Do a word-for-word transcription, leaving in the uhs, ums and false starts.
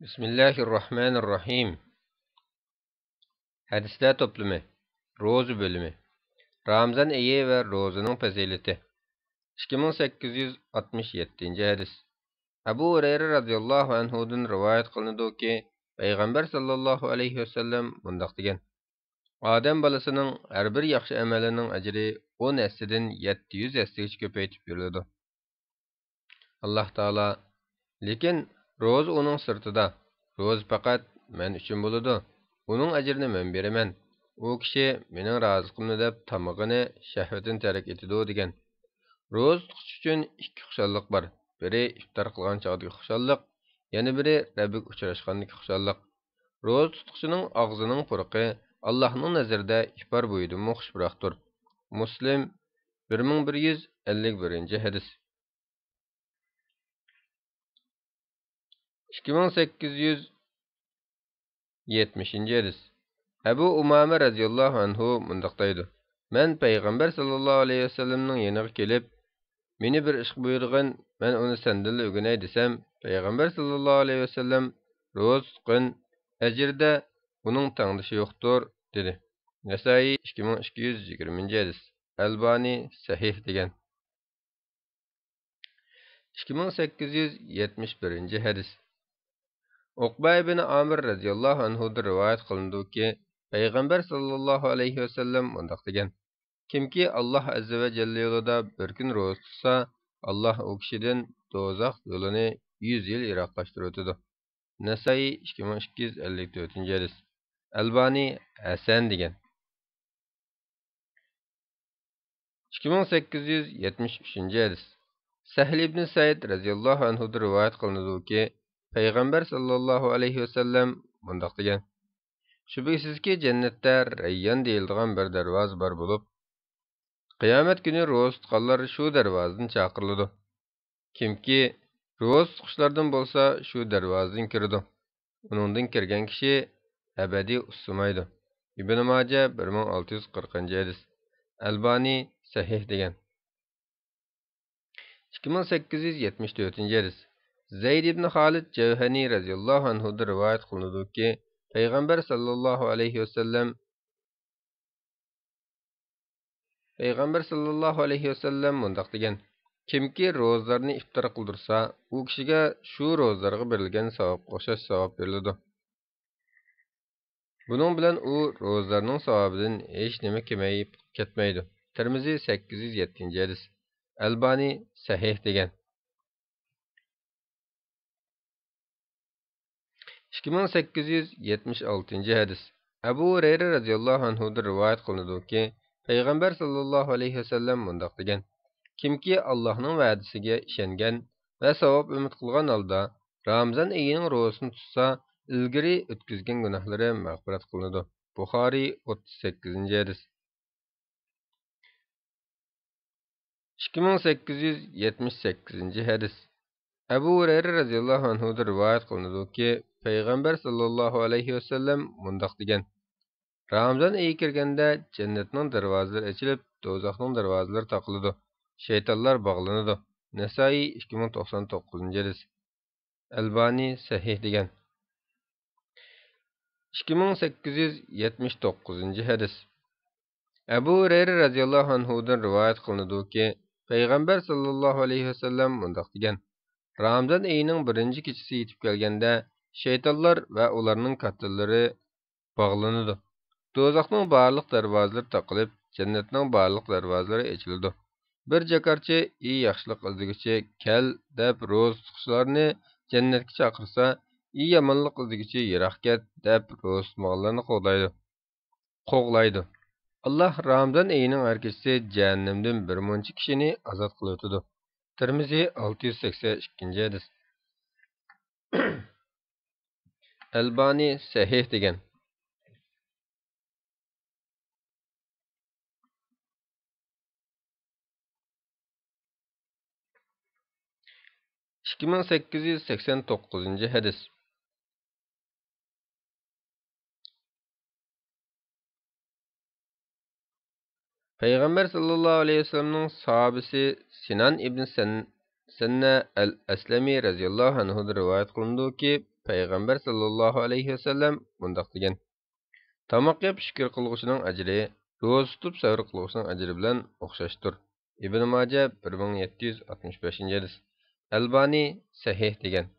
بىسمىللاھىررەھمانىررەھىم. ھەدىسلەر توپلىمى. روزا بۆلۈمى. رامىزان ئېيى ۋە روزىنىڭ پەزىلىتى. ئىككى مىڭ سەككىز يۈز ئاتمىش يەتتىنچى ھەدىس. ئەبۇ ھۇرەيرە رازىياللاھۇ ئەنھۇدىن رىۋايەت قىلىنىدۇكى، پەيغەمبەر ساللاللاھۇ ئەلەيھى ۋەسەللەم مۇنداق دېگەن: ئادەم بالىسىنىڭ ھەر بىر ياخشى ئەمەلىنىڭ ئەجرى ئون ھەسسىدىن يەتتە يۈز ھەسسىگىچە كۆپەيتىپ بېرىلىدۇ. ئاللاھ تائالا: لېكىن روزا ئۇنىڭ سىرتىدا، روزا پەقەت مەن ئۈچۈن بولىدۇ، ئۇنىڭ ئەجرىنى مەن بېرىمەن. ئۇ كىشى مېنىڭ رازىلىقىمنى دەپ تامىقىنى، شەھۋىتىنى تەرك ئېتىدۇ، دېگەن. روزا تۇتقۇچى ئۈچۈن ئىككى خۇشاللىق بار. بىرى ئىپتار قىلغان چاغدىكى خۇشاللىق، يەنە بىرى رەببىگە ئۇچراشقاندىكى خۇشاللىق. روزا تۇتقۇچىنىڭ ئاغزىنىڭ پۇرىقى ئاللاھنىڭ نەزىرىدە ئىپار بويىدىنمۇ خۇش پۇراقتۇر. مۇسلىم، بىر مىڭ بىر يۈز ئەللىك بىرىنچى ھەدىس. ئىككى مىڭ سەككىز يۈز يەتمىشىنچى ھەدىس. ئەبۇ ئۇمامە رەزىياللاھۇ ئەنھۇ مۇنداق دەيدۇ: مەن پەيغەمبەر ساللاللاھۇ ئەلەيھى ۋەسەللەمنىڭ يېنىغا كېلىپ، مېنى بىر ئىشقا بۇيرۇغىن، مەن ئۇنى سەندىنلا ئۆگىنەي، دېسەم، پەيغەمبەر ساللاللاھۇ ئەلەيھى ۋەسەللەم، روزا تۇتقىن، ئەجرىدە ئۇنىڭ تەڭدىشى يوقتۇر، دېدى. نەسائىي، ئىككى مىڭ ئىككى يۈز يىگىرمىنچى ھەدىس. ئەلبانى سەھىھ دېگەن. ئىككى مىڭ سەككىز يۈز يەتمىش بىرىنچى ھەدىس. ئۇقبە ئىبن ئامىر رەزىياللاھۇ ئەنھۇدىن رىۋايەت قىلىنىدۇكى، پەيغەمبەر ساللاللاھۇ ئەلەيھى ۋەسەللەم مۇنداق دېگەن: كىمكى ئاللاھ ئەززە ۋە جەللە يولىدا بىر كۈن روزا تۇتسا، ئاللاھ ئۇ كىشىدىن دوزاخ يولىنى يۈز يىل يىراقلاشتۇرۇۋېتىدۇ. نەسائىي، ئىككى مىڭ ئىككى يۈز ئەللىك تۆتىنچى ھەدىس. ئەلبانى ھەسەن دېگەن. ئىككى مىڭ سەككىز يۈز يەتمىش ئۈچىنچى ھەدىس. سەھل ئىبنى سەئىد رەزىياللاھۇ ئەنھۇدىن رىۋايەت قىلىنىدۇكى، پەيغەمبەر ساللاللاھۇ ئەلەيھى ۋەسەللەم مۇنداق دېگەن: شۈبھىسىزكى، جەننەتتە رەييان دېيىلىدىغان بىر دەرۋازا بار بولۇپ، قىيامەت كۈنى روزا تۇتقانلار شۇ دەرۋازىدىن چاقىرىلىدۇ. كىمكى روزا تۇتقۇچىلاردىن بولسا، شۇ دەرۋازىدىن كىرىدۇ. ئۇنىڭدىن كىرگەن كىشى ئەبەدىي ئۇسسىمايدۇ. ئىبن ماجە، بىر مىڭ ئالتە يۈز قىرىقىنچى ھەدىس. ئەلبانى سەھىھ دېگەن. ئىككى مىڭ سەككىز يۈز يەتمىش تۆتىنچى ھەدىس. زەيد ئىبن خالىد جەۋھەنى رەزىياللاھۇ ئەنھۇدىن رىۋايەت قىلىنىدۇكى، پەيغەمبەر ساللاللاھۇ ئەلەيھى ۋەسەللەم، پەيغەمبەر ساللاللاھۇ ئەلەيھى ۋەسەللەم مۇنداق دېگەن: كىمكى روزىلارنى ئىپتار قىلدۇرسا، ئۇ كىشىگە شۇ روزىلارغا بېرىلگەن ساۋابقا ئوخشاش ساۋاب بېرىلىدۇ. بۇنىڭ بىلەن ئۇ روزىلارنىڭ ساۋابىدىن ھېچنېمە كېمەيىپ كەتمەيدۇ. تىرمىزى، سەككىز يۈز يەتتىنچى ھەدىس. ئەلبانى سەھىھ دېگەن. ئىككى مىڭ سەككىز يۈز يەتمىش ئالتىنچى ھەدىس. ئەبۇ ھۇرەيرە رەزىياللاھۇ ئەنھۇدىن رىۋايەت قىلىنىدۇكى، پەيغەمبەر ساللاللاھۇ ئەلەيھى ۋەسەللەم مۇنداق دېگەن: كىمكى ئاللاھنىڭ ۋەدىسىگە ئىشەنگەن ۋە ساۋاب ئۈمىد قىلغان ھالدا رامىزان ئېيىنىڭ روزىسىنى تۇتسا، ئىلگىرى ئۆتكۈزگەن گۇناھلىرى مەغپىرەت قىلىنىدۇ. بۇخارىي، ئوتتۇز سەككىزىنچى ھەدىس. ئىككى مىڭ سەككىز يۈز يەتمىش سەككىزىنچى ھەدىس. ئەبۇ ھۇرەيرە رەزىياللاھۇ ئەنھۇدىن رىۋايەت قىلىنىدۇكى، پەيغەمبەر ساللاللاھۇ ئەلەيھى ۋەسەللەم مۇنداق دېگەن: رامىزان ئېيى كىرگەندە جەننەتنىڭ دەرۋازىلىرى ئېچىلىپ، دوزاخنىڭ دەرۋازىلىرى تاقىلىدۇ، شەيتانلار باغلىنىدۇ. نەسائىي، ئىككى مىڭ توقسان توققۇزىنچى ھەدىس. ئەلبانى سەھىھ دېگەن. ئىككى مىڭ سەككىز يۈز يەتمىش توققۇزىنچى ھەدىس. ئەبۇ ھۇرەيرە رەزىياللاھۇ ئەنھۇدىن رىۋايەت قىلىنىدۇكى، پەيغەمبەر ساللاللاھۇ ئەلەيھى ۋەسەللەم مۇنداق دېگەن: رامىزان ئېيىنىڭ بىرىنچى كېچىسى يېتىپ كەلگەندە، شەيتانلار ۋە ئۇلارنىڭ كاتتىلىرى باغلىنىدۇ. دوزاخنىڭ بارلىق دەرۋازىلىرى تاقىلىپ، جەننەتنىڭ بارلىق دەرۋازىلىرى ئېچىلىدۇ. بىر جاكارچى: «ئى ياخشىلىق ئىزدىگۈچى، كەل!» دەپ روزا تۇتقۇچىلارنى جەننەتكە چاقىرسا، «ئى يامانلىق ئىزدىگۈچى، يىراق كەت!» دەپ روزا تۇتمىغانلارنى قوغدايدۇ. قوغلايدۇ. ئاللاھ رامىزان ئېيىنىڭ ھەر كېچىسى جەھەننەمدىن بىر مۇنچە كىشىنى ئازاد قىلىۋېتىدۇ. تىرمىزى، ئالتە يۈز سەكسەن ئىككىنچى ھەدىس. ئەلبانى سەھىھ دېگەن. ئىككى مىڭ سەككىز يۈز سەكسەن توققۇزىنچى ھەدىس. پەيغەمبەر ساللاللاھۇ ئەلەيھى ۋەسەللەمنىڭ ساھابىسى سىنان ئىبن سەن-، سەننە ئەل ئەسلەمى رەزىياللاھۇ ئەنھۇدىن رىۋايەت قىلىنىدۇكى، پەيغەمبەر ساللاللاھۇ ئەلەيھى ۋەسەللەم مۇنداق دېگەن: تاماق يەپ شۈكۈر قىلغۇچىنىڭ ئەجرى روزا تۇتۇپ سەۋر قىلغۇچىنىڭ ئەجرى بىلەن ئوخشاشتۇر. ئىبن ماجە بىر مىڭ يەتتە يۈز ئاتمىش بەشىنچى ھەدىس. ئەلبانى سەھىھ دېگەن.